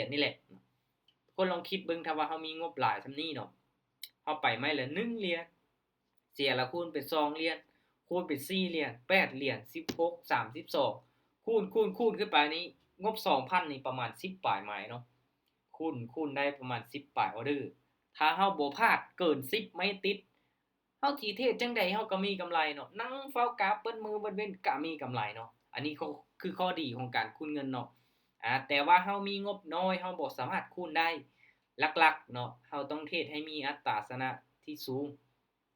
ຽນນີ້ແຫຼະ. ທຸກຄົນລອງຄິດເບິ່ງ ຖ້າວ່າເຮົາມີງົບຫຼາຍສ່ຳນີ້ເນາະ ເຮົາໄປໄມ້ລະໜຶ່ງຫຼຽນ ເສຍລະຄູນເປັນສອງຫຼຽນ ຄູນເປັນສີ່ຫຼຽນ ແປດຫຼຽນ ສິບຫົກ ສາມສິບສອງ ຄູນ ຄູນ ຄູນຂຶ້ນໄປນີ້ ງົບສອງພັນນີ້ປະມານສິບປາຍໄມ້ເນາະ ຄູນ ຄູນໄດ້ປະມານສິບປາຍອໍເດີ. ຖ້າເຮົາບໍ່ພາດເກີນສິບໄມ້ຕິດ ເຮົາຊິເທຣດຈັ່ງໃດເຮົາກໍມີກຳໄລເນາະ ນັ່ງເຝົ້າກາບເບິດມື້ເບິດເວັນກໍມີກຳໄລເນາະ. ອັນນີ້ກໍຄືຂໍ້ດີຂອງການຄູນເງິນເນາະ. ອາ ແຕ່ວ່າເຮົາມີງົບນ້ອຍ ເຮົາບໍ່ສາມາດຄູນໄດ້. ຫຼັກໆເນາະ ເຮົາຕ້ອງເທຣດໃຫ້ມີອັດຕາຊະນະທີ່ສູງ.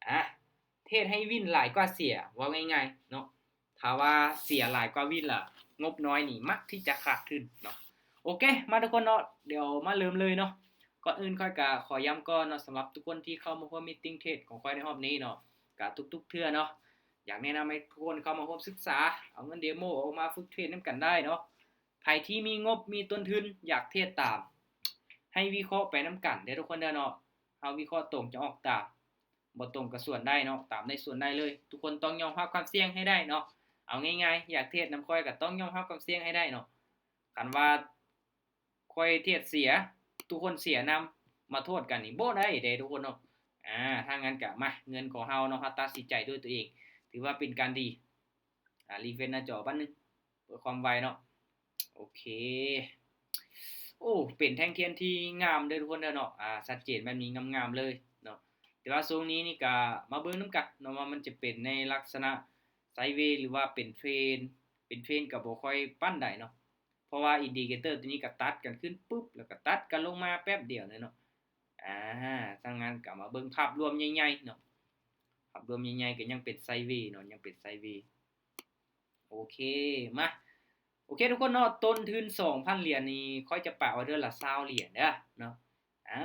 ອາ ເທຣດໃຫ້ວິນຫຼາຍກວ່າເສຍ ເວົ້າງ່າຍໆເນາະ. ຖ້າວ່າເສຍຫຼາຍກວ່າວິນລະ ງົບນ້ອຍນີ້ມັກທີ່ຈະຂາດທຶນເນາະ. ໂອເຄ ມາທຸກຄົນເນາະ ດຽວມາເລີ່ມເລີຍເນາະ. ກ່ອນອື່ນຂ້ອຍກະຂໍຢ້ຳກ່ອນເນາະ ສຳລັບທຸກຄົນທີ່ເຂົ້າມາຮ່ວມມີດຕິງເທຣດຂອງຂ້ອຍໃນຮອບນີ້ເນາະ ກະທຸກໆເທື່ອເນາະ ຢາກແນະນຳໃຫ້ທຸກຄົນເຂົ້າມາຮ່ວມສຶກສາ ເອົາເງິນເດໂມອອກມາຝຶກເທຣດນຳກັນໄດ້ເນາະ. ໃຜທີ່ມີງົບ ມີຕົ້ນທຶນ ຢາກເທຣດຕາມ ໃຫ້ວິເຄາະໄປນຳກັນເດີທຸກຄົນເດີເນາະ. ເຮົາວິເຄາະຕົງຈະອອກຕາມ ບໍ່ຕົງກໍສວນໄດ້ເນາະ ຕາມໄດ້ສວນໄດ້ເລີຍ. ທຸກຄົນຕ້ອງຍອມຮັບຄວາມສ່ຽງໃຫ້ໄດ້ເນາະ. ເອົາງ່າຍໆ ຢາກເທຣດນຳຂ້ອຍກໍຕ້ອງຍອມຮັບຄວາມສ່ຽງໃຫ້ໄດ້ເນາະ. ຄັນວ່າຂ້ອຍເທຣດເສຍ ທຸກຄົນເສຍນຳ ມາໂທດກັນນີ້ບໍ່ໄດ້ເດ້ທຸກຄົນເນາະ. ອາ ຖ້າຊັ້ນກໍມາ ເງິນຂອງເຮົາເນາະ ເຮົາຕັດສິນໃຈດ້ວຍຕົວເອງ ຖືວ່າເປັນການດີ. ອາ ຣີເຟຣຊໜ້າຈໍບາດໜຶ່ງ ເພື່ອຄວາມໄວເນາະ. ໂອເຄ ໂອ້ ເປັນແທ່ງທຽນທີ່ງາມເດີທຸກຄົນເດີເນາະ. ອາ ຊັດເຈນແບບນີ້ ງາມໆເລີຍເນາະ. ແຕ່ວ່າຊ່ວງນີ້ນີ້ກະມາເບິ່ງນຳກັນເນາະ ວ່າມັນຈະເປັນໃນລັກສະນະໄຊເວ ຫຼືວ່າເປັນເທຣນ ເປັນເທຣນກໍບໍ່ຄ່ອຍປານໃດເນາະ. ເພາະວ່າອິນດິເຄເຕີຕົວນີ້ກໍຕັດກັນຂຶ້ນປຶບ ແລ້ວກໍຕັດກັນລົງມາແປັບດຽວເລີຍເນາະ. ອາ ຖ້າຊັ້ນກໍມາເບິ່ງພາບລວມໃຫຍ່ໆເນາະ. ພາບລວມໃຫຍ່ໆກໍຍັງເປັນໄຊເວເນາະ ຍັງເປັນໄຊເວ. ໂອເຄ ມາ ໂອເຄທຸກຄົນເນາະ ຕົ້ນທຶນສອງພັນຫຼຽນນີ້ ຂ້ອຍຈະປະອໍເດີລະຊາວຫຼຽນເດີເນາະ. ອາ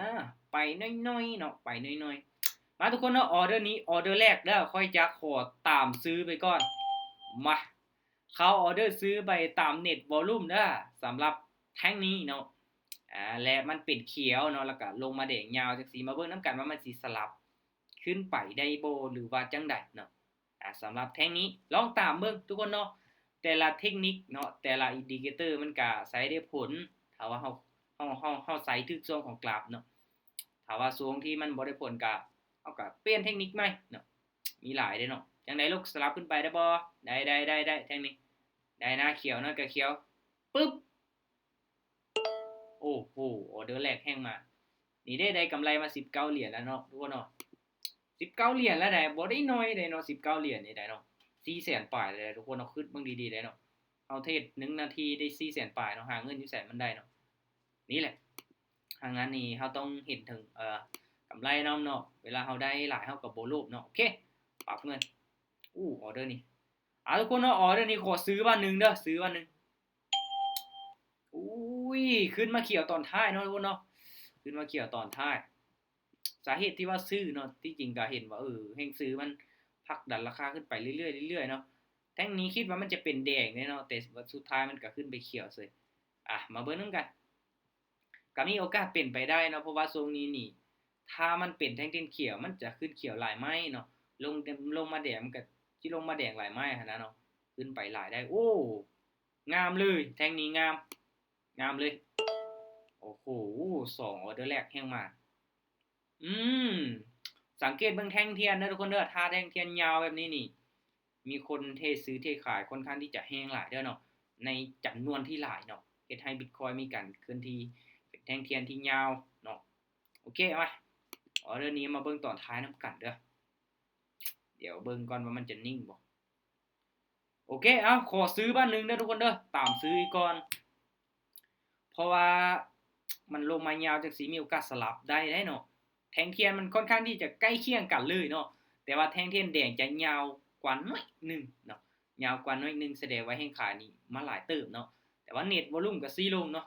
ໄປໜ້ອຍໆເນາະ ໄປໜ້ອຍໆ. ມາທຸກຄົນເນາະ ອໍເດີນີ້ ອໍເດີແລກເດີ ຂ້ອຍຈະຂໍຕາມຊື້ໄປກ່ອນ. ມາ ເຂົ້າອໍເດີຊື້ໄປຕາມເນັດວໍລຸ່ມເດີ ສຳລັບແທ່ງນີ້ເນາະ. ອາ ແລະມັນເປັນຂຽວເນາະ ແລ້ວກະລົງມາແດງຍາວຈັ່ງຊີ້ ມາເບິ່ງນຳກັນວ່າມັນຊິສະຫຼັບຂຶ້ນໄປໄດ້ບໍ່ ຫຼືວ່າຈັ່ງໃດເນາະ. ອາ ສຳລັບແທ່ງນີ້ລອງຕາມເບິ່ງທຸກຄົນເນາະ. ແຕ່ລະເທັກນິກເນາະ ແຕ່ລະອິນດິເຄເຕີມັນກະໃຊ້ໄດ້ຜົນ ຖ້າວ່າເຮົາ ເຮົາ ເຮົາ ເຮົາໃຊ້ຖືກຊ່ວງຂອງກຣາຟເນາະ. ຖ້າວ່າຊ່ວງທີ່ມັນບໍ່ໄດ້ຜົນກະ ເຮົາກະປ່ຽນເທັກນິກໃໝ່ເນາະ. ມີຫຼາຍເດ້ເນາະ. ຈັ່ງໃດລູກ ສະຫຼັບຂຶ້ນໄປໄດ້ບໍ່? ໄດ້ ໄດ້ ໄດ້ ໄດ້ ແທ່ງນີ້ ໄດ້ນະ ຂຽວນະ ກະຂຽວ ປຶບ ໂອ້ໂຫ ອໍເດີແລກແຮງມາ ນີ້ເດ້ ໄດ້ກຳໄລມາສິບເກົ້າຫຼຽນແລ້ວເນາະ ທຸກຄົນເນາະ. ສິບເກົ້າຫຼຽນແລ້ວໃດ໋ ບໍ່ໄດ້ໜ້ອຍເດ້ເນາະ ສິບເກົ້າຫຼຽນນີ້ໃດ໋ເນາະ. ສີ່ແສນປາຍເດ້ທຸກຄົນເນາະ ຄຶດເບິ່ງດີໆເດ້ເນາະ. ເຮົາເທຣດໜຶ່ງນາທີໄດ້ສີ່ແສນປາຍເນາະ ຫາເງິນຢູ່ໃສມັນໄດ້ເນາະ. ນີ້ແຫຼະ ຫາງານນີ້ເຮົາຕ້ອງເຫັນເຖິງ ເອີ ກຳໄລນຳເນາະ. ເວລາເຮົາໄດ້ຫຼາຍເຮົາກໍບໍ່ໂລບເນາະ. ໂອເຄ ປັບເງິນ. ອູ້ ອໍເດີນີ້ ເອົາ ທຸກຄົນເນາະ ອໍເດີນີ້ຂໍຊື້ບາດໜຶ່ງເດີ ຊື້ບາດໜຶ່ງ. ອຸ້ຍ ຂຶ້ນມາຂຽວຕອນທ້າຍເນາະ ທຸກຄົນເນາະ ຂຶ້ນມາຂຽວຕອນທ້າຍ. ສາເຫດທີ່ວ່າຊື້ເນາະ ທີ່ຈິງກໍເຫັນວ່າ ເອີ ແຮງຊື້ມັນຜັກດັນລາຄາຂຶ້ນໄປເລື້ອຍໆ ເລື້ອຍໆເນາະ. ແທ່ງນີ້ຄິດວ່າມັນຈະເປັນແດງເດ້ເນາະ ແຕ່ວ່າສຸດທ້າຍມັນກໍຂຶ້ນໄປຂຽວເສີຍ. ອາ ມາເບິ່ງນຳກັນ ກໍມີໂອກາດເປັນໄປໄດ້ເນາະ ເພາະວ່າຊ່ວງນີ້ນີ້ ຖ້າມັນເປັນແທ່ງທຽນຂຽວ ມັນຈະຂຶ້ນຂຽວຫຼາຍໄມ້ເນາະ ລົງ ລົງມາແດງ ມັນກໍຊິລົງມາແດງຫຼາຍໄມ້ຫັ້ນນະເນາະ. ຂຶ້ນໄປຫຼາຍໄດ້ ໂອ້ ງາມເລີຍ ແທ່ງນີ້ງາມ ງາມເລີຍ. ໂອ້ໂຫ ສອງອໍເດີແລກແຮງມາ ອືມ ສັງເກດເບິ່ງແທ່ງທຽນເດີທຸກຄົນເດີ ຖ້າແທ່ງທຽນຍາວແບບນີ້ນີ້ ມີຄົນເທຊື້ເທຂາຍຄ່ອນຂ້າງທີ່ຈະແຮງຫຼາຍເດີເນາະ ໃນຈຳນວນທີ່ຫຼາຍເນາະ ເຮັດໃຫ້ບິດຄອຍມີການເຄື່ອນທີ່ເປັນແທ່ງທຽນທີ່ຍາວເນາະ. ໂອເຄ ມາ ອໍເດີນີ້ມາເບິ່ງຕອນທ້າຍນຳກັນເດີ ດຽວເບິ່ງກ່ອນວ່າມັນຈະນິ່ງບໍ່. ໂອເຄ ເອົາ ຂໍຊື້ບາດໜຶ່ງເດີທຸກຄົນເດີ ຕາມຊື້ອີກກ່ອນ ເພາະວ່າມັນລົງມາຍາວຈັ່ງຊີ້ ມີໂອກາດສະຫຼັບໄດ້ເດ້ເນາະ. ແທ່ງທຽນມັນຄ່ອນຂ້າງທີ່ຈະໃກ້ຄຽງກັນເລີຍເນາະ ແຕ່ວ່າແທ່ງທຽນແດງຈະຍາວກວ່າໜ້ອຍໜຶ່ງເນາະ ຍາວກວ່າໜ້ອຍໜຶ່ງ ສະແດງວ່າແຮງຂາຍນີ້ມາຫຼາຍເຕີບເນາະ. ແຕ່ວ່າເນັດວໍລຸ່ມກໍຊີ້ລົງເນາະ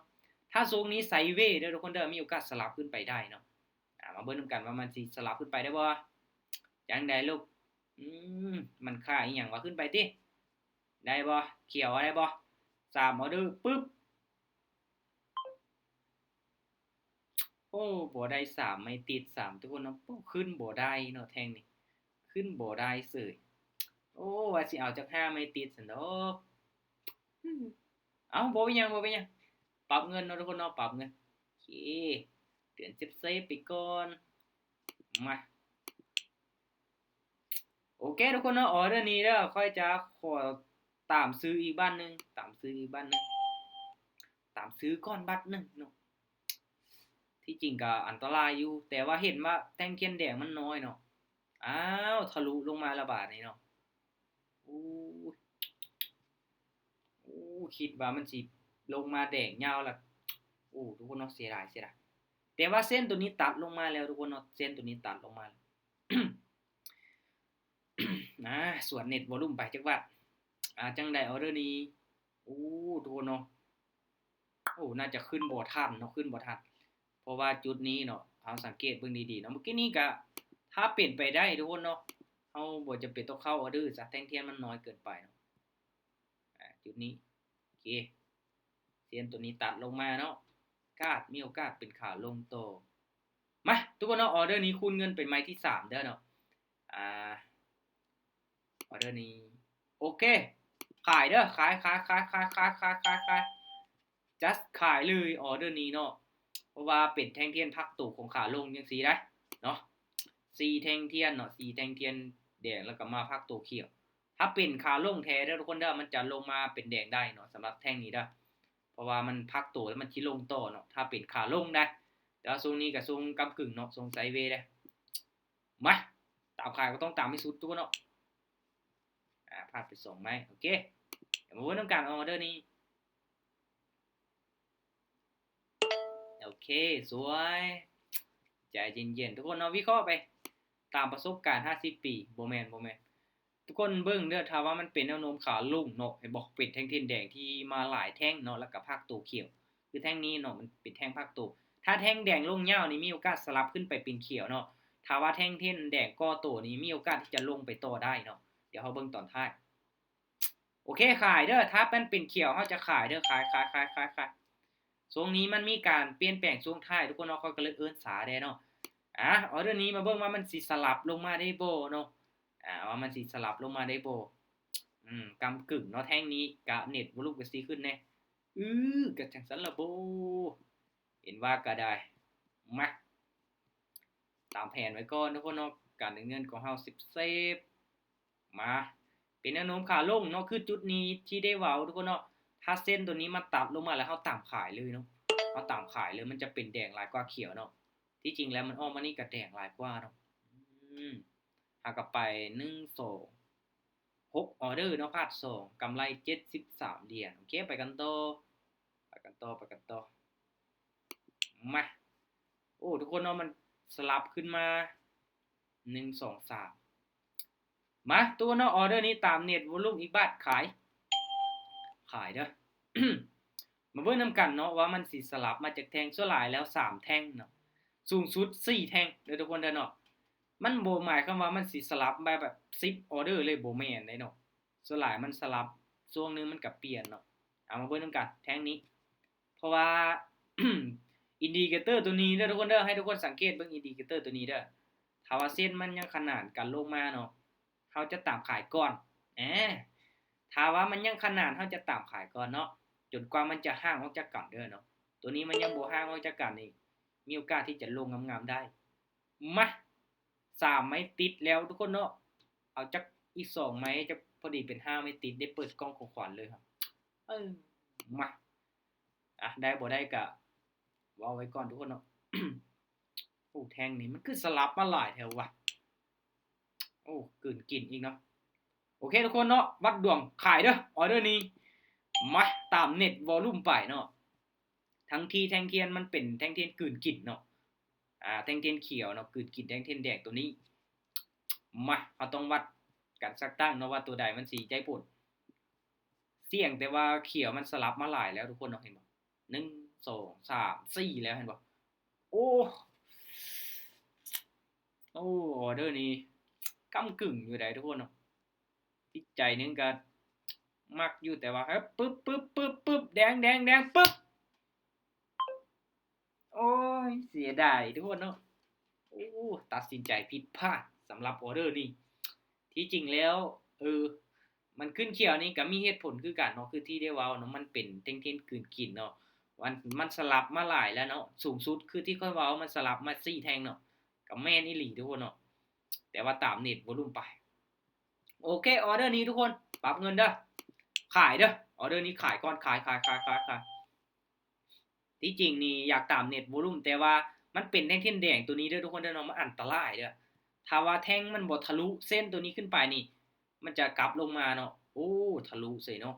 ຖ້າໂຊງນີ້ໄຊເວເດີທຸກຄົນເດີ ມີໂອກາດສະຫຼັບຂຶ້ນໄປໄດ້ເນາະ. ອາ ມາເບິ່ງນຳກັນວ່າມັນຊິສະຫຼັບຂຶ້ນໄປໄດ້ບໍ່? ຈັ່ງໃດລູກ? ອືມ ມັນຄ່າອີ່ຫຍັງວະ? ຂຶ້ນໄປຕິ ໄດ້ບໍ່? ຂຽວໄດ້ບໍ່? ສາມອໍເດີ ປຶບ ໂອ້ ບໍ່ໄດ້ສາມໄມ້ຕິດຊ້ຳ ທຸກຄົນເນາະ. ໂອ້ ຂຶ້ນບໍ່ໄດ້ເນາະ ແທ່ງນີ້ ຂຶ້ນບໍ່ໄດ້ເສີຍ. ໂອ້ ວ່າຊິເອົາຈັກຫ້າໄມ້ຕິດຊັ້ນດອກ. ເອົ້າ ບໍ່ເປັນຫຍັງ ບໍ່ເປັນຫຍັງ ປັບເງິນເນາະ ທຸກຄົນເນາະ ປັບເງິນ. ເດ ເຕືອນເຊບໆໄປກ່ອນ. ມາ ໂອເຄທຸກຄົນເນາະ, ອໍເດີນີ້ເດີ ຂ້ອຍຈະຂໍຕາມຊື້ອີກບາດໜຶ່ງ, ຕາມຊື້ອີກບາດໜຶ່ງ, ຕາມຊື້ກ່ອນບາດໜຶ່ງເນາະ. ທີ່ຈິງກໍອັນຕະລາຍຢູ່, ແຕ່ວ່າເຫັນວ່າແທ່ງທຽນແດງມັນນ້ອຍເນາະ. ອ້າວ ທະລຸລົງມາແລ້ວບາດນີ້ເນາະ. ໂອ້ຍ ໂອ້ ຄິດວ່າມັນຊິລົງມາແດງຍາວລະ. ໂອ້ ທຸກຄົນເນາະ, ເສຍດາຍ ເສຍດາຍ. ແຕ່ວ່າເສັ້ນໂຕນີ້ຕັດລົງມາແລ້ວ ທຸກຄົນເນາະ, ເສັ້ນໂຕນີ້ຕັດລົງມາແລ້ວ. ອາ ສວນເນັດວອລຸມໄປຈັກບາດ. ອາ ຈັ່ງໃດອໍເດີນີ້? ໂອ້ ທຸກຄົນເນາະ, ໂອ້ ໜ້າຈະຂຶ້ນບໍ່ທັນເນາະ, ຂຶ້ນບໍ່ທັນ. ເພາະວ່າຈຸດນີ້ເນາະ ເຮົາສັງເກດເບິ່ງດີໆເນາະ, ເມື່ອກີ້ນີ້ກະ ຖ້າເປັນໄປໄດ້ທຸກຄົນເນາະ, ເຮົາບໍ່ຈຳເປັນຕ້ອງເຂົ້າອໍເດີຊະ, ແທ່ງທຽນມັນນ້ອຍເກີນໄປເນາະ. ອາ ຈຸດນີ້ ໂອເຄ ເສັ້ນໂຕນີ້ຕັດລົງມາເນາະ, ກາດ ມີໂອກາດເປັນຂາລົງຕໍ່. ມາ ທຸກຄົນເນາະ, ອໍເດີນີ້ຄູນເງິນເປັນໄມ້ທີສາມເດີເນາະ. ອາ ອໍເດີນີ້ ໂອເຄ ຂາຍເດີ, ຂາຍ ຂາຍ ຂາຍ ຂາຍ just ຂາຍເລີຍອໍເດີນີ້ເນາະ. ເພາະວ່າເປັນແທ່ງທຽນພັກໂຕຂອງຂາລົງຈັ່ງຊີ້ໄດ໋ເນາະ, ສີ່ແທ່ງທຽນເນາະ, ສີ່ແທ່ງທຽນແດງ ແລ້ວກໍມາພັກໂຕຂຽວ. ຖ້າເປັນຂາລົງແທ້ເດີທຸກຄົນເດີ, ມັນຈະລົງມາເປັນແດງໄດ້ເນາະ ສຳລັບແທ່ງນີ້ເດີ, ເພາະວ່າມັນພັກໂຕແລ້ວມັນຊິລົງຕໍ່ເນາະ ຖ້າເປັນຂາລົງໄດ໋. ແຕ່ວ່າຊົງນີ້ກໍຊົງກຳກຶ່ງເນາະ, ຊົງໄຊເວໄດ໋. ມາ ຕາມຂາຍກໍຕ້ອງຕາມໃຫ້ສຸດທຸກຄົນເນາະ. ອາ ພາດໄປສອງໄມ້. ໂອເຄ ດຽວມາເບິ່ງນຳກັນອໍເດີນີ້. ໂອເຄ ສວຍ. ໃຈເຢັນໆ ທຸກຄົນເນາະ, ວິເຄາະໄປຕາມປະສົບການຫ້າສິບປີ. ບໍ່ແມ່ນ ບໍ່ແມ່ນ. ທຸກຄົນເບິ່ງເດີ, ຖ້າວ່າມັນເປັນແນວໂນ້ມຂາລົງເນາະ, ເຫັນບໍ່? ເປັນແທ່ງທຽນແດງທີ່ມາຫຼາຍແທ່ງເນາະ, ແລ້ວກໍພັກໂຕຂຽວ. ຄືແທ່ງນີ້ເນາະ ມັນເປັນແທ່ງພັກໂຕ. ຖ້າແທ່ງແດງລົງຍາວນີ້ ມີໂອກາດສະຫຼັບຂຶ້ນໄປເປັນຂຽວເນາະ. ຖ້າວ່າແທ່ງທຽນແດງກໍ່ໂຕນີ້ ມີໂອກາດທີ່ຈະລົງໄປຕໍ່ໄດ້ເນາະ. ດຽວເຮົາເບິ່ງຕອນທ້າຍ. ໂອເຄ ຂາຍເດີ, ຖ້າມັນເປັນຂຽວ ເຮົາຈະຂາຍເດີ, ຂາຍ ຂາຍ ຂາຍ ຂາຍ ຂາຍ. ຊ່ວງນີ້ມັນມີການປ່ຽນແປງຊ່ວງທ້າຍ ທຸກຄົນເນາະ, ຂ້ອຍກໍເລີຍເອີ້ນຊ້າແດ່ເນາະ. ອາ ອໍເດີນີ້ມາເບິ່ງວ່າມັນຊິສະຫຼັບລົງມາໄດ້ບໍ່ເນາະ, ອາ ວ່າມັນຊິສະຫຼັບລົງມາໄດ້ບໍ່. ອືມ ກຳກຶ່ງເນາະ, ແທ່ງນີ້ກະເນັດວອລຸມກໍຊິຂຶ້ນແດ່. ອື ກະຈັ່ງຊັ້ນລະບໍ, ເຫັນວ່າກະໄດ້. ມາ ຕາມແຜນໄວ້ກ່ອນ ທຸກຄົນເນາະ, ການເດີນເງິນຂອງເຮົາເຊບໆ. ມາ ເປັນແນວໂນ້ມຂາລົງເນາະ, ຄືຈຸດນີ້ທີ່ໄດ້ເວົ້າ ທຸກຄົນເນາະ, ຖ້າເສັ້ນໂຕນີ້ມັນຕັດລົງມາແລ້ວ ເຮົາຕາມຂາຍເລີຍເນາະ, ເຮົາຕາມຂາຍເລີຍ, ມັນຈະເປັນແດງຫຼາຍກວ່າຂຽວເນາະ. ທີ່ຈິງແລ້ວມັນອອກມານີ້ກໍແດງຫຼາຍກວ່າເນາະ. ອືມ ເຮົາກໍໄປ ໜຶ່ງ ສອງ ຫົກ ອໍເດີເນາະ, ພາດສອງ ກຳໄລເຈັດສິບສາມຫຼຽນ. ໂອເຄ ໄປກັນຕໍ່ ໄປກັນຕໍ່ ໄປກັນຕໍ່. ມາ ໂອ້ ທຸກຄົນເນາະ, ມັນສະຫຼັບຂຶ້ນມາ ໜຶ່ງ ສອງ ສາມ. ມາ ຕົວເນາະ, ອໍເດີນີ້ຕາມເນັດວອລຸມອີກບາດ, ຂາຍ ຂາຍເດີ. ມາເບິ່ງນຳກັນເນາະ ວ່າມັນຊິສະຫຼັບມາຈັກແທ່ງ. ສ່ວນຫຼາຍແລ້ວສາມແທ່ງເນາະ, ສູງສຸດສີ່ແທ່ງເດີ ທຸກຄົນເດີເນາະ. ມັນບໍ່ໝາຍຄວາມວ່າມັນຊິສະຫຼັບມາແບບສິບອໍເດີເລີຍ, ບໍ່ແມ່ນເດ້ເນາະ. ສ່ວນຫຼາຍມັນສະຫຼັບ, ຊ່ວງໜຶ່ງມັນກໍປ່ຽນເນາະ. ເອົາມາເບິ່ງນຳກັນແທ່ງນີ້, ເພາະວ່າ ອິນດິເຄເຕີຕົວນີ້ເດີ ທຸກຄົນເດີ, ໃຫ້ທຸກຄົນສັງເກດເບິ່ງອິນດິເຄເຕີຕົວນີ້ເດີ. ຖ້າວ່າເສັ້ນມັນຍັງຂະໜານກັນລົງມາເນາະ, ເຮົາຈະຕາມຂາຍກ່ອນ. ແອ ຖ້າວ່າມັນຍັງຂະໜານ, ເຮົາຈະຕາມຂາຍກ່ອນເນາະ, ຈົນກວ່າມັນຈະຫ່າງອອກຈາກກັນເດີເນາະ. ຕົວນີ້ມັນຍັງບໍ່ຫ່າງອອກຈາກກັນນີ້, ມີໂອກາດທີ່ຈະລົງງາມໆໄດ້. ມາ ສາມໄມ້ຕິດແລ້ວ ທຸກຄົນເນາະ. ເອົາຈັກອີກສອງໄມ້, ຈັກພໍດີເປັນຫ້າໄມ້ຕິດ, ໄດ້ເປີດກ່ອງຂອງຂວັນເລີຍ. ເອີ ມາ ອະ ໄດ້ບໍ່ໄດ້ກະເວົ້າໄວ້ກ່ອນ ທຸກຄົນເນາະ. ໂອ້ ແທ່ງນີ້ມັນຄືສະຫຼັບມາຫຼາຍແທ້ວະ. ໂອ້ ກືນກິນອີກເນາະ. ໂອເຄ ທຸກຄົນເນາະ, ວັດດວງ ຂາຍເດີ ອໍເດີນີ້. ມາ ຕາມເນັດວອລຸມໄປເນາະ. ທັງທີ່ແທ່ງທຽນມັນເປັນແທ່ງທຽນກືນກິນເນາະ, ອາ ແທ່ງທຽນຂຽວເນາະ ກືນກິນແທ່ງທຽນແດງຕົວນີ້. ມາ ເຮົາຕ້ອງວັດກັນສັກຕັ້ງເນາະ ວ່າຕົວໃດມັນຊິໄດ້ຜົນ. ສ່ຽງແຕ່ວ່າຂຽວມັນສະຫຼັບມາຫຼາຍແລ້ວ ທຸກຄົນເນາະ, ເຫັນບໍ່? ໜຶ່ງ ສອງ ສາມ ສີ່ ແລ້ວ ເຫັນບໍ່? ໂອ້ ໂອ້ ອໍເດີນີ້ກ້ຳກຶ່ງຢູ່ໃດ໋ ທຸກຄົນເນາະ. ອີກໃຈໜຶ່ງກໍມັກຢູ່ ແຕ່ວ່າ ເອີ ປຶບ ປຶບ ປຶບ ປຶບ ແດງ ແດງ ແດງ ປຶບ. ໂອ້ຍ ເສຍດາຍ ທຸກຄົນເນາະ. ໂອ້ ຕັດສິນໃຈຜິດພາດສຳລັບອໍເດີນີ້. ທີ່ຈິງແລ້ວ ເອີ ມັນຂຶ້ນຂຽວນີ້ກໍມີເຫດຜົນຄືກັນເນາະ, ຄືທີ່ໄດ້ເວົ້າເນາະ, ມັນເປັນແທ່ງທຽນກືນກິນເນາະ. ໂ ມັນ ມັນສະຫຼັບມາຫຼາຍແລ້ວເນາະ ສູງສຸດຄືທີ່ຂ້ອຍເວົ້າ ມັນສະຫຼັບມາສີ່ແທ່ງເນາະ ກໍແມ່ນອີ່ຫຼີທຸກຄົນເນາະ ແຕ່ວ່າຕາມເນັດວອລຸມໄປ. ໂອເຄ ອໍເດີນີ້ທຸກຄົນ ປັບເງິນເດີ ຂາຍເດີ ອໍເດີນີ້ຂາຍກ່ອນ ຂາຍ ຂາຍ ຂາຍ ຂາຍ ຂາຍ. ທີ່ຈິງນີ້ຢາກຕາມເນັດວອລຸມ ແຕ່ວ່າມັນເປັນແທ່ງທຽນແດງຕົວນີ້ເດີທຸກຄົນເດີເນາະ ມັນອັນຕະລາຍເດີ ຖ້າວ່າແທ່ງມັນບໍ່ທະລຸເສັ້ນຕົວນີ້ຂຶ້ນໄປນີ້ ມັນຈະກັບລົງມາເນາະ. ໂອ້ ທະລຸເສຍເນາະ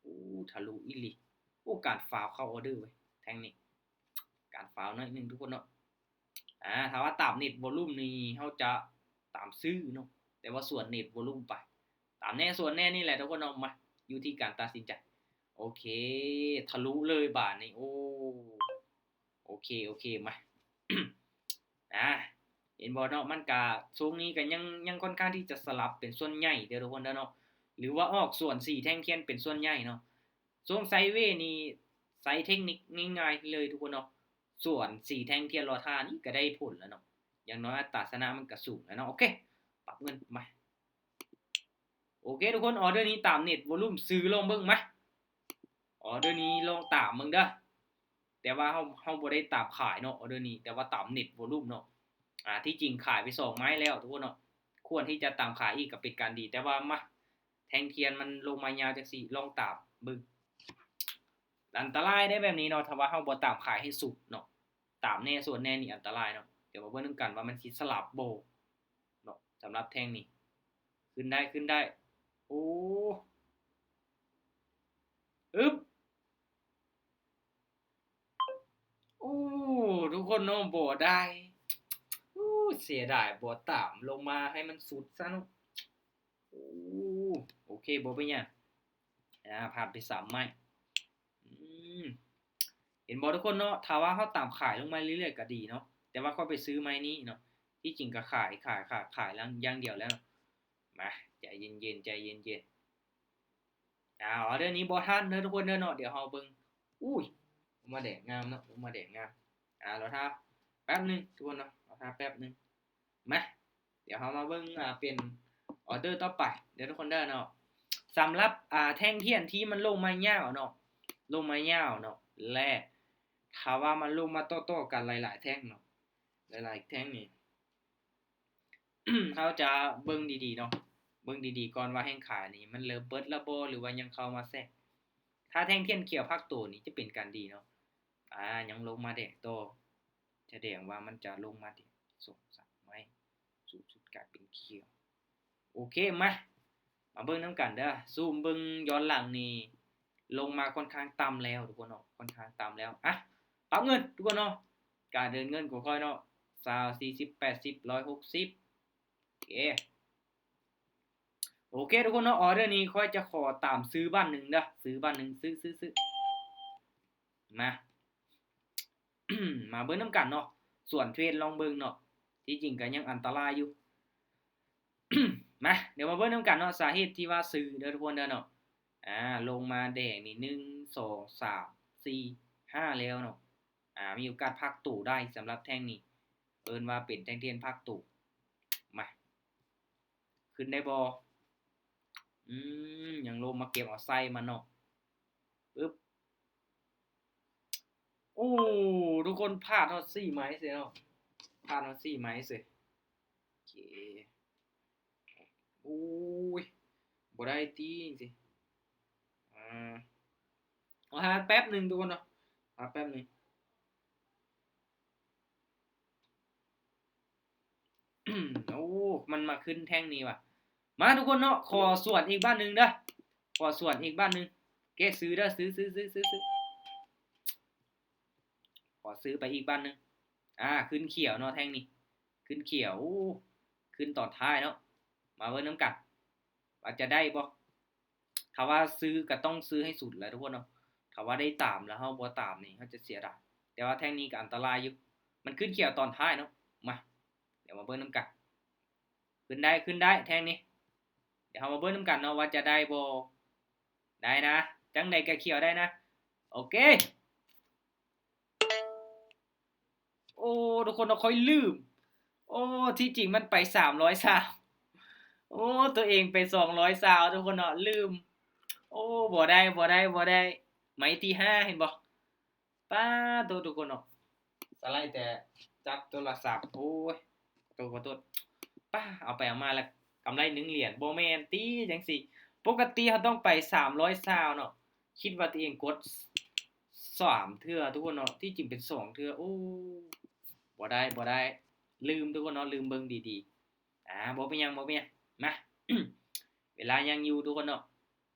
ໂອ້ ທະລຸອີ່ຫຼີ. ໂອ້ ການຟາວເຂົ້າອໍເດີເວີຍ ແທ່ງນີ້ ການຟາວໜ້ອຍໜຶ່ງທຸກຄົນເນາະ. ອາ ຖ້າວ່າຕາມເນັດວອລຸມນີ້ ເຮົາຈະຕາມຊື້ເນາະ ແຕ່ວ່າສວນເນັດວອລຸມໄປ ຕາມແນ່ສວນແນ່ນີ້ແຫຼະທຸກຄົນເນາະ. ມາ ຢູ່ທີ່ການຕັດສິນໃຈ. ໂອເຄ ທະລຸເລີຍບາດນີ້. ໂອ້ ໂອເຄ ໂອເຄ ມາ ອາ ເຫັນບໍ່ເນາະ ມັນກະ ຊ່ວງນີ້ກະຍັງ ຍັງຄ່ອນຂ້າງທີ່ຈະສະຫຼັບເປັນສ່ວນໃຫຍ່ເດີທຸກຄົນເດີເນາະ ຫຼືວ່າອອກສວນສີ່ແທ່ງທຽນເປັນສ່ວນໃຫຍ່ເນາະ. ຊ່ວງໄຊເວນີ້ໃຊ້ເທັກນິກງ່າຍໆເລີຍທຸກຄົນເນາະ ສວນສີ່ແທ່ງທຽນລໍຖ້ານີ້ກະໄດ້ຜົນແລ້ວເນາະ ຢ່າງໜ້ອຍອັດຕາຊະນະມັນກະສູງແລ້ວເນາະ. ໂອເຄ ປັບເງິນມາ. ໂອເຄທຸກຄົນ ອໍເດີນີ້ຕາມເນັດວອລຸມ ຊື້ລອງເບິ່ງມາ ອໍເດີນີ້ລອງຕາມເບິ່ງເດີ ແຕ່ວ່າເຮົາ ເຮົາບໍ່ໄດ້ຕາມຂາຍເນາະ ອໍເດີນີ້ ແຕ່ວ່າຕາມເນັດວອລຸມເນາະ. ອາ ທີ່ຈິງຂາຍໄປສອງໄມ້ແລ້ວທຸກຄົນເນາະ ຄວນທີ່ຈະຕາມຂາຍອີກກໍເປັນການດີ ແຕ່ວ່າມາ ແທ່ງທຽນມັນລົງມາຍາວຈັ່ງຊີ້ ລອງຕາມເບິ່ງ. ອັນຕະລາຍເດ້ແບບນີ້ເນາະ ຖ້າວ່າເຮົາບໍ່ຕາມຂາຍໃຫ້ສຸດເນາະ ຕາມແນ່ສວນແນ່ນີ້ອັນຕະລາຍເນາະ. ດຽວມາເບິ່ງນຳກັນວ່າມັນຊິສະຫຼັບບໍ່ເນາະ ສຳລັບແທ່ງນີ້. ຂຶ້ນໄດ້ ຂຶ້ນໄດ້ ໂອ້ ອຶບ ໂອ້ ທຸກຄົນເນາະ ບໍ່ໄດ້ ໂອ້ ເສຍດາຍ ບໍ່ຕາມລົງມາໃຫ້ມັນສຸດຊະເນາະ. ໂອ້ ໂອເຄ ບໍ່ເປັນຫຍັງ ອາ ຜ່ານໄປສາມໄມ້. ອືມ ເຫັນບໍ່ທຸກຄົນເນາະ ຖ້າວ່າເຮົາຕາມຂາຍລົງມາເລື້ອຍໆກໍດີເນາະ ແຕ່ວ່າຂ້ອຍໄປຊື້ໄມ້ນີ້ເນາະ ທີ່ຈິງກໍຂາຍ ຂາຍ ຂາຍ ຂາຍຢ່າງດຽວແລ້ວ. ມາ ໃຈເຢັນໆ ໃຈເຢັນໆ. ອາ ອໍເດີນີ້ບໍ່ທັນເດີທຸກຄົນເດີເນາະ ດຽວເຮົາເບິ່ງ. ອຸ້ຍ ລົງມາແດງງາມເນາະ ລົງມາແດງງາມ. ອາ ລໍຖ້າແປັບໜຶ່ງທຸກຄົນເນາະ ລໍຖ້າແປັບໜຶ່ງ. ມາ ດຽວເຮົາມາເບິ່ງ ອາ ເປັນອໍເດີຕໍ່ໄປເດີທຸກຄົນເດີເນາະ. ສຳລັບ ອາ ແທ່ງທຽນທີ່ມັນລົງມາຍາວເນາະ ລົງມາຍາວເນາະ ແລະ ຖ້າວ່າມັນລົງມາຕໍ່ໆກັນຫຼາຍໆແທ່ງເນາະ ຫຼາຍໆແທ່ງນີ້ ເຮົາຈະເບິ່ງດີໆເນາະ ເບິ່ງດີໆກ່ອນວ່າແຮ່ງຂາຍນີ້ມັນເລີ່ມເບິດແລ້ວບໍ່ ຫຼືວ່າຍັງເຂົ້າມາແຊກ. ຖ້າແທ່ງທຽນຂຽວພັກໂຕນີ້ຈະເປັນການດີເນາະ. ອາ ຍັງລົງມາແດງຕໍ່ ສະແດງວ່າມັນຈະລົງມາແດງສອງສາມໄມ້ ສູງສຸດກາຍເປັນຂຽວ. ໂອເຄ ມາ ມາເບິ່ງນຳກັນເດີ ຊູມເບິ່ງຍ້ອນຫຼັງນີ້ ລົງມາຄ່ອນຂ້າງຕ່ຳແລ້ວທຸກຄົນເນາະ ຄ່ອນຂ້າງຕ່ຳແລ້ວ. ອະ ປັບເງິນທຸກຄົນເນາະ ການເດີນເງິນຂອງຂ້ອຍເນາະ ຊາວ ສີ່ສິບ ແປດສິບ ຮ້ອຍຫົກສິບ. ໂອເຄ ໂອເຄທຸກຄົນເນາະ ອໍເດີນີ້ຂ້ອຍຈະຂໍຕາມຊື້ບາດໜຶ່ງເດີ ຊື້ບາດໜຶ່ງ ຊື້ ຊື້ ຊື້ ມາ ມາເບິ່ງນຳກັນເນາະ ສວນເທຣດລອງເບິ່ງເນາະ ທີ່ຈິງກໍຍັງອັນຕະລາຍຢູ່. ມາ ດຽວມາເບິ່ງນຳກັນເນາະ ສາເຫດທີ່ວ່າຊື້ເດີທຸກຄົນເດີເນາະ. ອາ ລົງມາແດງນີ້ ໜຶ່ງ ສອງ ສາມ ສີ່ ຫ້າ ແລ້ວເນາະ. ອາ ມີໂອກາດພັກໂຕໄດ້ສຳລັບແທ່ງນີ້ ເອີ້ນວ່າເປັນແທ່ງທຽນພັກໂຕ. ມາ ຂຶ້ນໄດ້ບໍ່? ອືມ ຍັງລົງມາເກັບເອົາໄສ້ມັນເນາະ. ປຶບ ໂອ້ ທຸກຄົນ ພາດຮອດສີ່ໄມ້ເສຍເນາະ ພາດຮອດສີ່ໄມ້ເສຍ. ໂອເຄ ໂອ້ຍ ບໍ່ໄດ້ຕິ ຈັ່ງຊີ້. ອາ ເອົາຖ້າແປັບໜຶ່ງທຸກຄົນເນາະ ຖ້າແປັບໜຶ່ງ. ໂອ້ ມັນມາຂຶ້ນແທ່ງນີ້ວ່າ. ມາທຸກຄົນເນາະ ຂໍສວນອີກບາດໜຶ່ງເດີ ຂໍສວນອີກບາດໜຶ່ງ. ເກ ຊື້ເດີ ຊື້ ຊື້ ຊື້ ຊື້ ຊື້ ຂໍຊື້ໄປອີກບາດໜຶ່ງ. ອາ ຂຶ້ນຂຽວເນາະ ແທ່ງນີ້ຂຶ້ນຂຽວ. ໂອ້ ຂຶ້ນຕອນທ້າຍເນາະ. ມາເບິ່ງນຳກັນວ່າຈະໄດ້ບໍ່? ຖ້າວ່າຊື້ກໍຕ້ອງຊື້ໃຫ້ສຸດແຫຼະທຸກຄົນເນາະ. ຖ້າວ່າໄດ້ຕາມແລ້ວເຮົາບໍ່ຕາມນີ້ ເຮົາຈະເສຍດາຍ. ແຕ່ວ່າແທ່ງນີ້ກໍອັນຕະລາຍຢູ່ ມັນຂຶ້ນຂຽວຕອນທ້າຍເນາະ. ມາ ດຽວມາເບິ່ງນຳກັນ. ຂຶ້ນໄດ້ ຂຶ້ນໄດ້ແທ່ງນີ້. ດຽວເຮົາມາເບິ່ງນຳກັນເນາະວ່າຈະໄດ້ບໍ່? ໄດ້ນະ ຈັ່ງໃດກໍຂຽວໄດ້ນະ. ໂອເຄ. ໂອ້ ທຸກຄົນເນາະ ຂ້ອຍລືມ. ໂອ້ ທີ່ຈິງມັນໄປສາມຮ້ອຍຊາວ. ໂອ້ ຕົວເອງໄປສອງຮ້ອຍຊາວ ທຸກຄົນເນາະ ລືມ. ໂອ້ ບໍ່ໄດ້ ບໍ່ໄດ້ ບໍ່ໄດ້. ໄມ້ທີຫ້າ ເຫັນບໍ່? ປາໂຕ ທຸກຄົນເນາະ ສະໄລແຕ່ຈັບໂທລະສັບ ໂອ້ຍ ໂຕ ຂໍໂທດ ປາ ເອົາໄປເອົາມາແລ້ວກຳໄລໜຶ່ງຫຼຽນ ບໍ່ແມ່ນຕິ ຈັ່ງຊີ້ ປົກກະຕິເຮົາຕ້ອງໄປສາມຮ້ອຍຊາວເນາະ ຄິດວ່າຕົວເອງກົດສາມເທື່ອ ທຸກຄົນເນາະ ທີ່ຈິງເປັນສອງເທື່ອ ໂອ້ ບໍ່ໄດ້ ບໍ່ໄດ້ ລືມ ທຸກຄົນເນາະ ລືມເບິ່ງດີໆ ອາ ບໍ່ເປັນຫຍັງ ບໍ່ເປັນຫຍັງ ມາ ເວລາຍັງຢູ່ ທຸກຄົນເນາະ.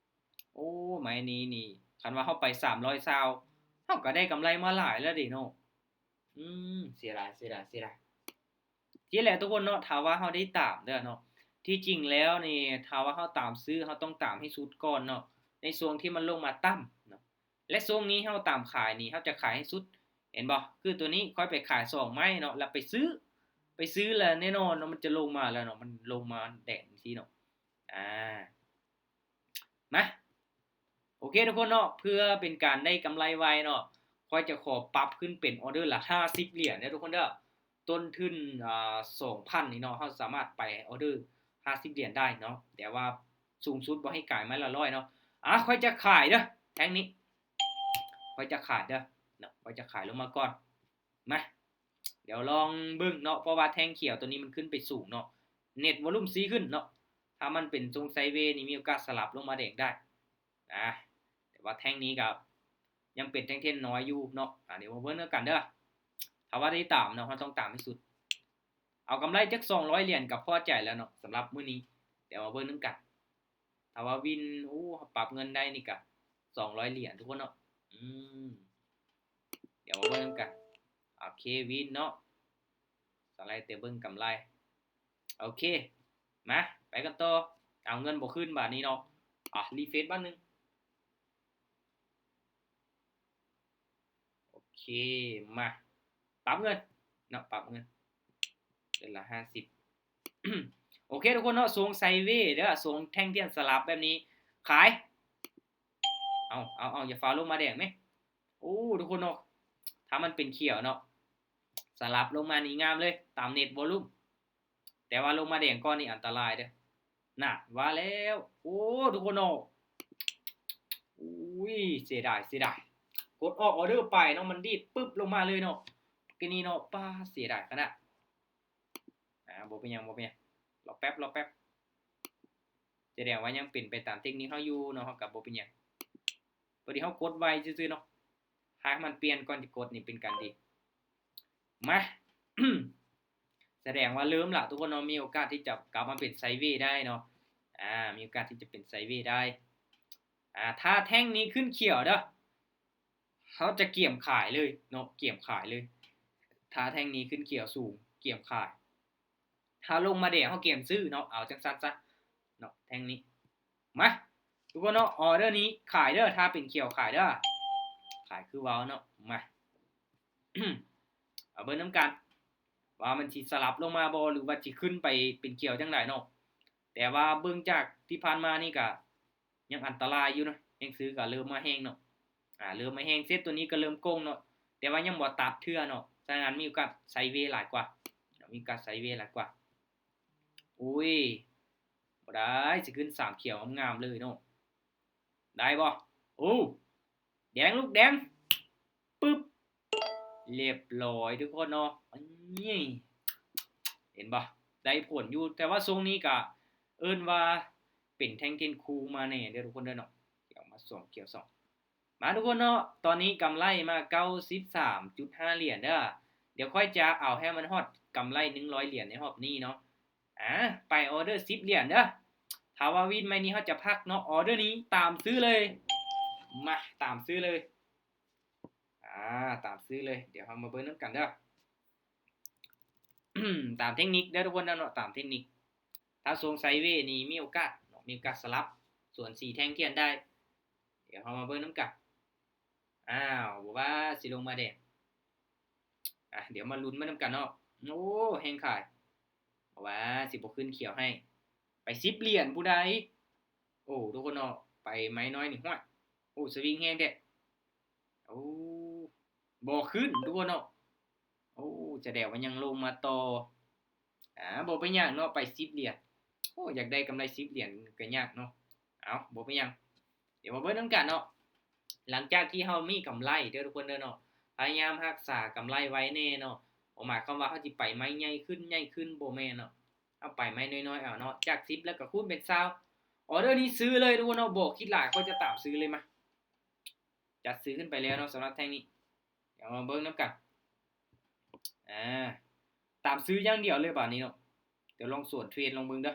ໂອ້ ໄມ້ນີ້ນີ້ ຄັນວ່າເຮົາໄປສາມຮ້ອຍຊາວ ເຮົາກໍໄດ້ກຳໄລມາຫຼາຍແລ້ວເດເນາະ ອືມ ເສຍດາຍ ເສຍດາຍ ເສຍດາຍ ຊີ້ແຫຼະທຸກຄົນເນາະ ຖ້າວ່າເຮົາໄດ້ຕາມເດີເນາະ ທີ່ຈິງແລ້ວນີ້ ຖ້າວ່າເຮົາຕາມຊື້ ເຮົາຕ້ອງຕາມໃຫ້ສຸດກ່ອນເນາະ ໃນຊ່ວງທີ່ມັນລົງມາຕ່ຳເນາະ ແລະ ຊ່ວງນີ້ເຮົາຕາມຂາຍນີ້ ເຮົາຈະຂາຍໃຫ້ສຸດ ເຫັນບໍ່ ຄືຕົວນີ້ຂ້ອຍໄປຂາຍສອງໄມ້ເນາະ ແລ້ວໄປຊື້ ໄປຊື້ແລ້ວແນ່ນອນເນາະ ມັນຈະລົງມາແລ້ວເນາະ ມັນລົງມາແດງຈັ່ງຊີ້ເນາະ ອາ ມາ ໂອເຄທຸກຄົນເນາະ ເພື່ອເປັນການໄດ້ກຳໄລໄວເນາະ ຂ້ອຍຈະຂໍປັບຂຶ້ນເປັນອໍເດີລະຫ້າສິບຫຼຽນເດີທຸກຄົນເດີ ຕົ້ນທຶນ ອາ ສອງພັນນີ້ເນາະ ເຮົາສາມາດໄປອໍເດີຫ້າສິບຫຼຽນໄດ້ເນາະ ແຕ່ວ່າສູງສຸດບໍ່ໃຫ້ກາຍໄມ້ລະຮ້ອຍເນາະ ອາ ຂ້ອຍຈະຂາຍເດີ ແທ່ງນີ້ ຂ້ອຍຈະຂາຍເດີເນາະ ຂ້ອຍຈະຂາຍລົງມາກ່ອນ ມາ ດຽວລອງເບິ່ງເນາະ ເພາະວ່າແທ່ງຂຽວຕົວນີ້ມັນຂຶ້ນໄປສູງເນາະ ເນັດວອລຸມຊິຂຶ້ນເນາະ ຖ້າມັນເປັນຊົງໄຊເວນີ້ ມີໂອກາດສະຫຼັບລົງມາແດງໄດ້ ອາ ແຕ່ວ່າແທ່ງນີ້ກໍຍັງເປັນແທ່ງທຽນນ້ອຍຢູ່ເນາະ ອາ ດຽວມາເບິ່ງນຳກັນເດີ ຖ້າວ່າໄດ້ຕາມເນາະ ເຮົາຕ້ອງຕາມໃຫ້ສຸດ ເອົາກຳໄລຈັກສອງຮ້ອຍຫຼຽນກໍພໍໃຈແລ້ວເນາະ ສຳລັບມື້ນີ້ ດຽວມາເບິ່ງນຳກັນ ຖ້າວ່າວິນ ໂອ້ ປັບເງິນໄດ້ນີ້ກະສອງຮ້ອຍຫຼຽນທຸກຄົນເນາະ ອືມ ດຽວມາເບິ່ງນຳກັນ ໂອເຄ ວິນເນາະ ສະໄລແຕ່ເບິ່ງກຳໄລ ໂອເຄ ມາ ໄປກັນຕໍ່ ເອົາເງິນບໍ່ຄືນບາດນີ້ເນາະ ອາ ຣີເຟຣຊບາດໜຶ່ງ ໂອເຄ ມາ ປັບເງິນເນາະ ປັບເງິນ ເດືອນລະຫ້າສິບ ໂອເຄທຸກຄົນເນາະ ຊົງໄຊເວເດີ ຊົງແທ່ງທຽນສະຫຼັບແບບນີ້ ຂາຍ ເອົາ ເອົາ ເອົາ ຢ່າຟ້າວລົງມາແດງແມ ໂອ້ ທຸກຄົນເນາະ ຖ້າມັນເປັນຂຽວເນາະ ສະຫຼັບລົງມານີ້ງາມເລີຍ ຕາມເນັດວອລຸມ ແຕ່ວ່າລົງມາແດງກ່ອນນີ້ອັນຕະລາຍເດີ ນັ້ນ ວ່າແລ້ວ ໂອ້ ທຸກຄົນເນາະ ໂອ້ຍ ເສຍດາຍ ເສຍດາຍ ກົດອອກອໍເດີໄປເນາະ ມັນດີດປຶບລົງມາເລີຍເນາະ ກະນີ້ເນາະ ປາ ເສຍດາຍຂະໜາດ ອາ ບໍ່ເປັນຫຍັງ ບໍ່ເປັນຫຍັງ ລໍແປັບ ລໍແປັບ ສະແດງວ່າຍັງເປັນໄປຕາມເຕັກນິກເຮົາຢູ່ເນາະ ເຮົາກໍບໍ່ເປັນຫຍັງ ພໍດີເຮົາກົດໄວຊື່ໆເນາະ ຖ້າໃຫ້ມັນປ່ຽນກ່ອນຊິກົດນີ້ເປັນການດີ ມາ ສະແດງວ່າເລີ່ມລະທຸກຄົນເນາະ ມີໂອກາດທີ່ຈະກັບມາເປັນໄຊເວໄດ້ເນາະ ອາ ມີໂອກາດທີ່ຈະເປັນໄຊເວໄດ້ ອາ ຖ້າແທ່ງນີ້ຂຶ້ນຂຽວເດີ ເຮົາຈະກຽມຂາຍເລີຍເນາະ ກຽມຂາຍເລີຍ ຖ້າແທ່ງນີ້ຂຶ້ນຂຽວສູງ ກຽມຂາຍ ຖ້າລົງມາແດງເຮົາກຽມຊື້ເນາະ ເອົາຈັ່ງຊັ້ນຊະເນາະ ແທ່ງນີ້ ມາ ທຸກຄົນເນາະ ອໍເດີນີ້ຂາຍເດີ ຖ້າເປັນຂຽວຂາຍເດີ ຂາຍຄືເວົ້າເນາະ ມາ ເອົາເບິ່ງນຳກັນ ວ່າມັນຊິສະຫຼັບລົງມາບໍ່ ຫຼືວ່າຊິຂຶ້ນໄປເປັນຂຽວຈັ່ງໃດເນາະ ແຕ່ວ່າເບິ່ງຈາກທີ່ຜ່ານມານີ້ກະ ຍັງອັນຕະລາຍຢູ່ເນາະ ແຮງຊື້ກໍເລີ່ມມາແຮງເນາະ ອາ ເລີ່ມມາແຮງ ເສັ້ນຕົວນີ້ກໍເລີ່ມໂກງເນາະ ແຕ່ວ່າຍັງບໍ່ຕັດເທື່ອເນາະ ສະນັ້ນມີໂອກາດໄຊເວຫຼາຍກວ່າ ມີໂອກາດໄຊເວຫຼາຍກວ່າ ໂອ້ຍ ບໍ່ໄດ້ ຊິຂຶ້ນສາມຂຽວງາມໆເລີຍເນາະ ໄດ້ບໍ່ ໂອ້ ແດງລູກແດງ ປຶບ ລຽບຮ້ອຍທຸກຄົນເນາະ ນີ້ ເຫັນບໍ່ ໄດ້ຜົນຢູ່ ແຕ່ວ່າຊ່ວງນີ້ກະເອີ້ນວ່າເປັນແທ່ງທຽນຄູ່ມາແດ່ເດີທຸກຄົນເດີເນາະ ຂຽວມາສອງ ຂຽວສອງ ມາທຸກຄົນເນາະ ຕອນນີ້ກຳໄລມາເກົ້າສິບສາມຈຸດຫ້າຫຼຽນເດີ ດຽວຂ້ອຍຈະເອົາໃຫ້ມັນຮອດກຳໄລໜຶ່ງຮ້ອຍຫຼຽນໃນຮອບນີ້ເນາະ ອາ ໄປອໍເດີສິບຫຼຽນເດີ ຖ້າວ່າວິນໄມ້ນີ້ເຮົາຈະພັກເນາະ ອໍເດີນີ້ຕາມຊື້ເລີຍ ມາ ຕາມຊື້ເລີຍ ອາ ຕາມຊື້ເລີຍ ດຽວເຮົາມາເບິ່ງນຳກັນເດີ ຕາມເທັກນິກເດີທຸກຄົນເນາະ ຕາມເທັກນິກ ຖ້າຊົງໄຊເວນີ້ມີໂອກາດເນາະ ມີໂອກາດສະຫຼັບສວນສີແທ່ງທຽນໄດ້ ດຽວເຮົາມາເບິ່ງນຳກັນ ອ້າວ ບໍ່ວ່າຊິລົງມາແດງ ອ່ະ ດຽວມາລຸ້ນໄປນຳກັນເນາະ ໂອ້ ແຮງຂາຍ ບໍ່ວ່າຊິບໍ່ຂຶ້ນຂຽວໃຫ້ ໄປສິບຫຼຽນຜູ້ໃດ ໂອ້ ທຸກຄົນເນາະ ໄປໄມ້ນ້ອຍນີ້ ຫ້ວຍ ໂອ້ ສະວິງແຮງແທ້ ໂອ້ ບໍ່ຂຶ້ນ ທຸກຄົນເນາະ ໂອ້ ສະແດງວ່າຍັງລົງມາຕໍ່ ອ່າ ບໍ່ເປັນຫຍັງເນາະ ໄປສິບຫຼຽນ ໂອ້ ຢາກໄດ້ກຳໄລສິບຫຼຽນກໍຍາກເນາະ ເອົ້າ ບໍ່ເປັນຫຍັງ ດຽວມາເບິ່ງນຳກັນເນາະ ຫຼັງຈາກທີ່ເຮົາມີກຳໄລເດີທຸກຄົນເດີເນາະ ພະຍາຍາມຮັກສາກຳໄລໄວ້ແດ່ເນາະ. ບໍ່ໝາຍຄວາມວ່າເຮົາຊິໄປໄມ້ໃຫຍ່ຂຶ້ນ ໃຫຍ່ຂຶ້ນ ບໍ່ແມ່ນເນາະ. ເຮົາໄປໄມ້ນ້ອຍໆເອົາເນາະ. ຈາກສິບແລ້ວກໍຄູນເປັນຊາວ. ອໍເດີນີ້ຊື້ເລີຍທຸກຄົນເນາະ. ບໍ່ຄິດຫຼາຍ ຂ້ອຍຈະຕາມຊື້ເລີຍມາ. ຈັດຊື້ຂຶ້ນໄປແລ້ວເນາະ ສຳລັບແທ່ງນີ້. ດຽວມາເບິ່ງນຳກັນ. ອາ ຕາມຊື້ຢ່າງດຽວເລີຍບາດນີ້ເນາະ. ດຽວລອງສວນເທຣດລອງເບິ່ງເດີ.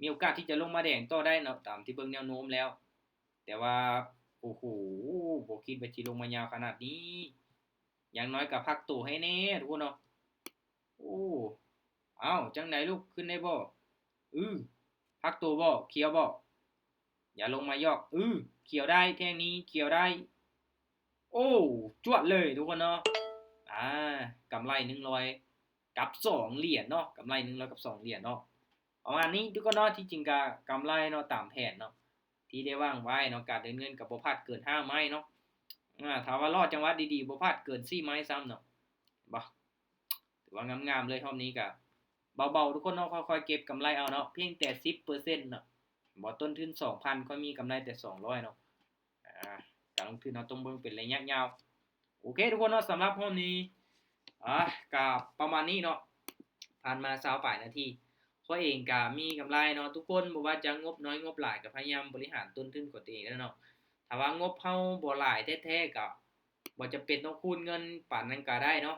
ມີໂອກາດທີ່ຈະລົງມາແດງຕໍ່ໄດ້ເນາະ ຕາມທີ່ເບິ່ງແນວໂນ້ມແລ້ວ. ແຕ່ວ່າ ໂອ້ໂຫ ບໍ່ຄິດວ່າຊິລົງມາຍາວຂະໜາດນີ້. ຢ່າງໜ້ອຍກໍພັກໂຕໃຫ້ແດ່ທຸກຄົນເນາະ. ໂອ້ ເອົ້າ ຈັ່ງໃດລູກ ຂຶ້ນໄດ້ບໍ່? ອື ພັກໂຕບໍ່? ຂຽວບໍ່? ຢ່າລົງມາຢອກ. ອື ຂຽວໄດ້ ແທ່ງນີ້ຂຽວໄດ້. ໂອ້ ຈວດເລີຍທຸກຄົນເນາະ. ອາ ກຳໄລໜຶ່ງຮ້ອຍກັບສອງຫຼຽນເນາະ. ກຳໄລໜຶ່ງຮ້ອຍກັບສອງຫຼຽນເນາະ. ປະມານນີ້ທຸກຄົນເນາະ. ທີ່ຈິງກໍກຳໄລເນາະ ຕາມແຜນເນາະ ທີ່ໄດ້ວາງໄວ້ເນາະ. ການເດີນເງິນກໍບໍ່ພາດເກີນຫ້າໄມ້ເນາະ. ອາ ຖ້າວ່າລໍຈັງຫວະດີໆ ບໍ່ພາດເກີນສີ່ໄມ້ຊ້ຳເນາະ. ເຫັນບໍ່? ຖືວ່າງາມໆເລີຍ. ຮອບນີ້ກໍເບົາໆທຸກຄົນເນາະ. ຄ່ອຍໆເກັບກຳໄລເອົາເນາະ. ພຽງແຕ່ສິບເປີເຊັນເນາະ. ບໍ່ ຕົ້ນທຶນສອງພັນ ຂ້ອຍມີກຳໄລແຕ່ສອງຮ້ອຍເນາະ. ອາ ການລົງທຶນເຮົາຕ້ອງເບິ່ງເປັນໄລຍະຍາວ. ໂອເຄທຸກຄົນເນາະ. ສຳລັບຮອບນີ້ ອາ ກໍປະມານນີ້ເນາະ. ຜ່ານມາຊາວປາຍນາທີ ຂ້ອຍເອງກໍມີກຳໄລເນາະ. ທຸກຄົນ ບໍ່ວ່າຈະງົບນ້ອຍງົບຫຼາຍ ກໍພະຍາຍາມບໍລິຫານຕົ້ນທຶນຂອງຕົວເອງເດີເນາະ. ຖ້າວ່າງົບເຮົາບໍ່ຫຼາຍແທ້ໆ ກໍບໍ່ຈຳເປັນຕ້ອງຄູນເງິນປານນັ້ນກໍໄດ້ເນາະ.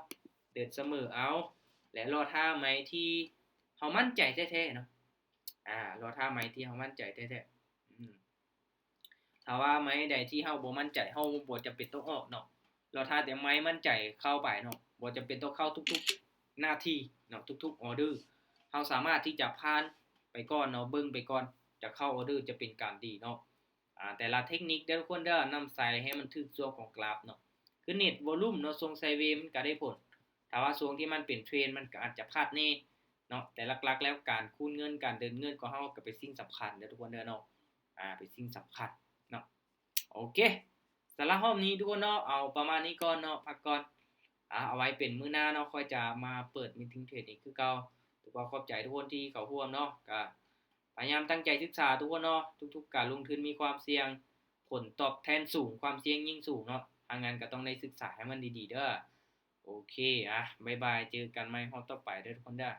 ເດີນສະເໝີເອົາ ແລະ ລໍຖ້າໄມ້ທີ່ເຮົາໝັ້ນໃຈແທ້ໆເນາະ. ອາ ລໍຖ້າໄມ້ທີ່ເຮົາໝັ້ນໃຈແທ້ໆ. ອື ຖ້າວ່າໄມ້ໃດທີ່ເຮົາບໍ່ໝັ້ນໃຈ ເຮົາບໍ່ຈຳເປັນຕ້ອງອອກເນາະ. ລໍຖ້າແຕ່ໄມ້ໝັ້ນໃຈເຂົ້າໄປເນາະ. ບໍ່ຈຳເປັນຕ້ອງເຂົ້າທຸກໆນາທີເນາະ ທຸກໆອອເດີ. ເຮົາສາມາດທີ່ຈະຜ່ານໄປກ່ອນເນາະ ເບິ່ງໄປກ່ອນ ຈະເຂົ້າອອເດີຈະເປັນການດີເນາະ. ອາ ແຕ່ລະເທັກນິກເດີທຸກຄົນເດີ ນຳໃສ່ໃຫ້ມັນຖືກຊ່ວງຂອງກຣາຟເນາະ. ຄືເນັດວໍລຸ່ມເນາະ ຊ່ວງໄຊເວມັນກໍໄດ້ຜົນ. ຖ້າວ່າຊ່ວງທີ່ມັນເປັນເທຣນ ມັນກໍອາດຈະພາດແດ່ເນາະ. ແຕ່ຫຼັກໆແລ້ວ ການຄູນເງິນ ການເດີນເງິນຂອງເຮົາກໍເປັນສິ່ງສຳຄັນເດີທຸກຄົນເດີເນາະ. ອາ ເປັນສິ່ງສຳຄັນເນາະ. ໂອເຄ ສຳລັບຮອບນີ້ທຸກຄົນເນາະ ເອົາປະມານນີ້ກ່ອນເນາະ ພັກກ່ອນ. ອາ ເອົາໄວ້ເປັນມື້ໜ້າເນາະ ຂ້ອຍຈະມາເປີດມີດເທິງເທຣດອີກຄືເກົ່າ. ຖືວ່າຂອບໃຈທຸກຄົນທີ່ເຂົ້າຮ່ວມເນາະ. ກະພະຍາຍາມຕັ້ງໃຈສຶກສາທຸກຄົນເນາະ. ທຸກໆການລົງທຶນມີຄວາມສ່ຽງ ຜົນຕອບແທນສູງ ຄວາມສ່ຽງຍິ່ງສູງເນາະ. ທາງງານກໍຕ້ອງໄດ້ສຶກສາໃຫ້ມັນດີໆເດີ. ໂອເຄ ອາ ບາຍບາຍ ເຈີກັນໃໝ່ຮອບຕໍ່ໄປເດີທຸກຄົນເດີ.